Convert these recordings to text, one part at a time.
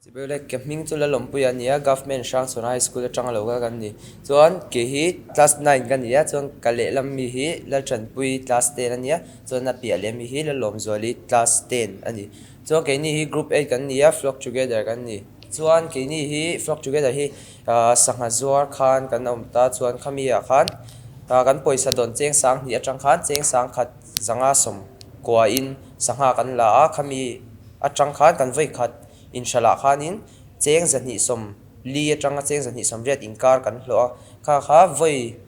Chibeule ke hming chu Lalawmpuia a ni a, Government Hrangchhawn High School atanga lo kal kan ni. Chuan kei hi class nine ka ni a, chuan ka lehlam mi hi Laltanpui class ten a ni a, chuan a piah leh mi hi Lalawmzuali class ten a ni. Chuan keini hi group eight kan ni a, flock together kan ni. Chuan keini hi flock together hi sangha zuar khan kan awm ta, chuan khami ah khan kan pawisa dawn cheng sang hnih atang khan cheng sang khat zanga sawm kuahin sangha kan la a, khami atang khan kan vawi khat inhralah khanin cheng zahnih sawm li atanga cheng zahnih sawm riat inkar kan hlawh a, kha kha vawi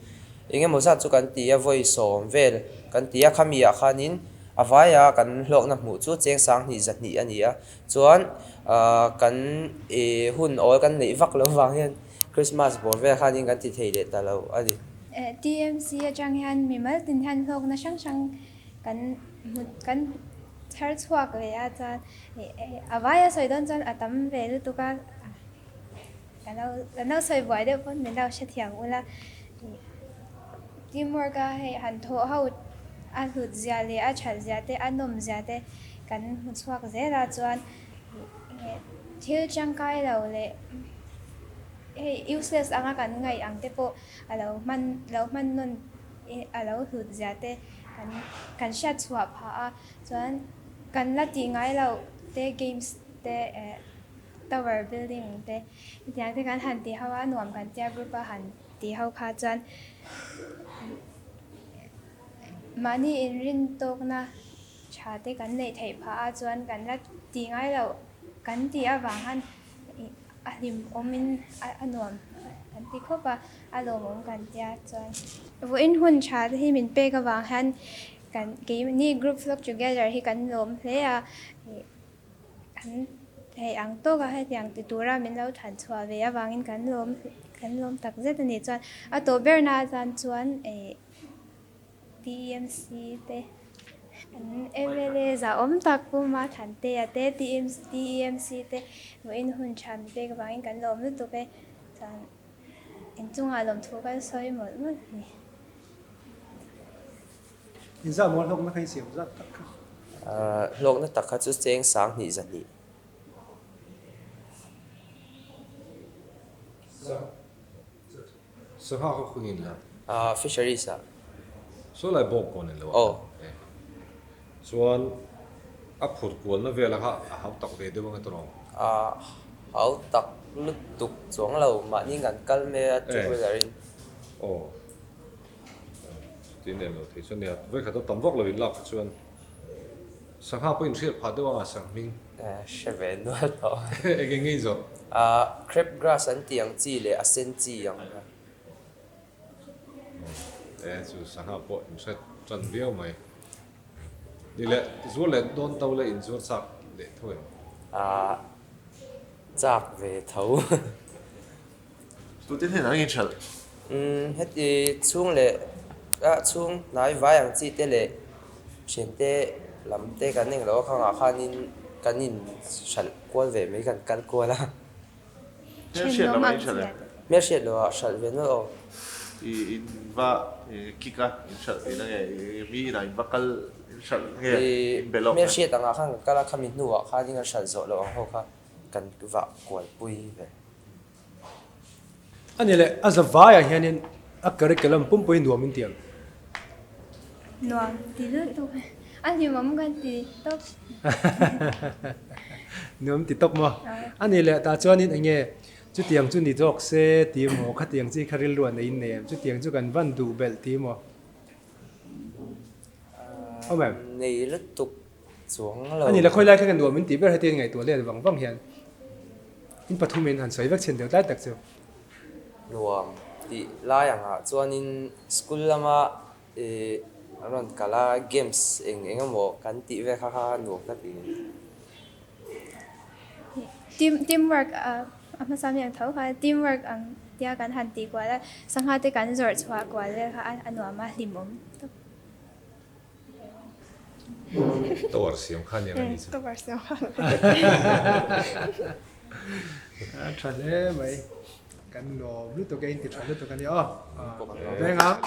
eng emaw zat chu kan ti a, vawi sawm vel kan ti a, khami ah khanin a vaia kan hlawkna hmuh chu cheng sang hnih zahnih a ni a, chuan ahh kan ih hun awl kan neih vak lo vang hian Christmas bawr vel khanin kan ti thei leh ta lo a ni. TMC atang hian mimal tin hian hlawkna hrang hrang kan hmu kan chhar chhuak leh a chuan A vaia sawi dawn chuan a tam ve lutuk a, ka lo ka lo sawi buai deuh pawn min lo hrethiam ula. Teamwork a hei han thawh ho a hlut zia leh a that zia te a nawm zia te kan hmu chhuak zel a chuan thil tangkai lo leh hei useless anga kan ngaih ang te pawh a lo hman lo hman nawn a lo hlut zia te kan kan hriat chhuah phah a. Chuan kan la tih ngai loh te games te eh tower building te hetiang te kan han ti ho a nuam kan tia group a han ti ho kha chuan mahni inrin tawkna tha te kan neih theih phah a chuan kan la tih ngai loh kan tih avang khan a hlimawmin a nuam kan ti khawp a a lawmawm kan tia chuan vawiin hun tha te hi min pek avang hian Kan keimahni group flock together hi kan lawm hle a, kan theih ang tawk a hetiang ti tura min lo than chhuah ve avangin kan lawm kan lawm tak zet a ni. Chuan a tawh berna atan chuan ih TMC te an mla zahawm tak Pu Mathantea te TMC te vawiin hun tha min pek avangin kan lawm lutuk e. Chuan inchungah lawmthu kan sawi mawlh mawlh a ni. Inzah maw hlawkna kha i siam zat tak kha? Hlawkna tak kha chu cheng sang hnih zahnih. Sangha kha khung in la? Fisheries ah. Saw lai bawk kawn in lo a. Aw. Chuan a phur kualna vela kha a hau tak ve deuh ang e tawrh? A hau tak lutuk chuang lo, mahni kan kal mai a two wheeler in. Aw. Chutin em lo thei chuan nia, vawikhat a tam vak lo in lak kha chuan sangha pawh in hriat phah deuh anga sang hming. Hre ve nual tawh. Eng eng nge in zawh? Crab grass an tih ang chi leh a sen chi ang kha. E chu sangha pawh in hre tan viau mai. Ni leh zuar leh dawn to leh in zuar chak leh tho em? Chak ve tho. Tute hnenah ang inhralh? Umm heti chhung leh ah chhung hnai vai ang chi te leh thiante lam te kan eng lo a khangah khanin kan inhralh kual ve mai kan kal kual a. Hmelhriat loh ah inhralh em? Hmelhriat loh ah hralh ve nawlh aw. I in va kick a inhralh tihna nge mi inah in va kal inhralh nge in be lawk nge? Hmelhriat angah khan kan kal a khami hnuah khanin kan hralh zawh loh ang ho kha kan vah kualpui ve. A ni leh, a za vaiah hianin a curriculum pumpui nuam in ti ang. Nuam ti lutuk, a hlimawm kan ti tawp. Nuam ti tawp maw? A ni leh, tah chuanin eng nge chutiang chu ni zawk se ti maw, khatiang chi kha rilru a nei in nei em, chutiang chu kan van duh belh ti maw? Awm em? Nei lutuk Chuang lo. A ni la khawi lai kha ka nuam in tih ber hetiang ngaihtuah let vang vang hian in pathum in han sawi vek chhin deuh tlai tak chu. Nuam tih lai angah chuanin school lama ih an rawn kal a games eng eng emaw kan tih vel kha kha nuam ka ti. Team team work a hmasa mi ang tho kha team work ang tia kan han tih kual a sangha te kan zawrh chhuah kual vel kha a nuam a hlimawm tawp. Tower siam kha aniang a ni chu. Tower siam kha. A tha hle mai. Kan lawm lutuk e, in ti tha lutuk a ni aw. Veng ang.